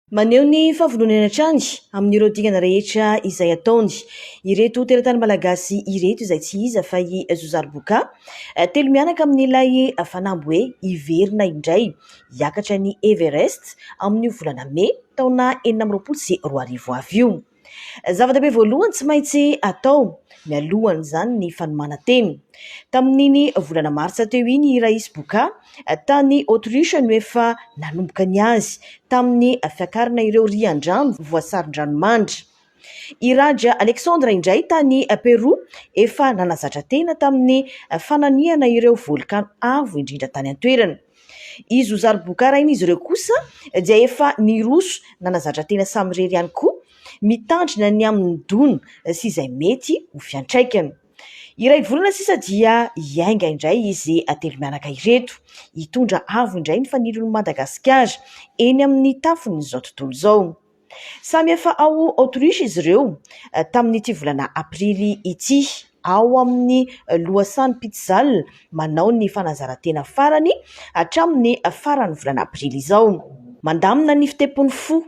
Maneho ny fahavononany hatrany amin'ireo dingana rehetra izay ataony ireto teratany malagasy ireto izay tsy iza fa i Zozary Boka, telo mianaka amin'ilay fanamby hoe hiverina indray hiakatra ny Everest amin'io volana mey taona 2026 avy io. Zava-dehibe voalohany tsy maintsy atao mialohan'izany ny fanomanan-tena. Tamin'iny volana martsa teo iny i Raïs Boka tany Autriche no efa nanomboka ny azy tamin'ny fiakarana ireo rian-drano voasaron-dranomandry. I Raja Alexandre indray tany Pérou efa nanazatra tena tamin'ny fananihana ireo volkano avo indrindra tany an-toerana. I Zozary Boka rain'izy ireo kosa dia efa niroso nanazatra tena samirery ihany koa, mitandrina ny amin'ny dona sy izay mety ho fiantraikany. Iray volana sisa dia hiainga indray izy telo mianaka ireto, hitondra avo indray ny fanilon'i Madagasikara eny amin'ny tafon'izao tontolo izao. Samy efa ao Autriche izy ireo tamin'ity volana aprily ity, ao amin'ny lohasahan'i Pitzal manao ny fanazaran-tena farany hatramin'ny faran'ny volana aprily izao. Mandamina ny fitepon'ny fo,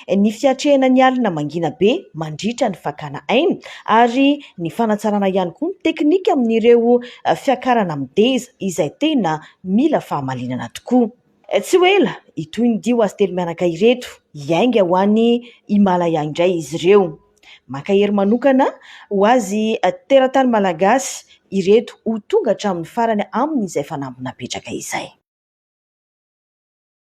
ny fiatrehana ny alina mangina be mandritra ny fakana aina ary ny fanatsarana ihany koa ny teknika amin'ireo fiakarana mideza izay tena mila fahamalinana tokoa. Tsy ho ela, hitohy ny dia ho azy telo mianaka ireto. Hiainga ho any Himalaya indray izy ireo. Mankahery manokana ho azy teratany malagasy ireto ho tonga hatramin'ny farany amin'izay fanamby napetraka izay.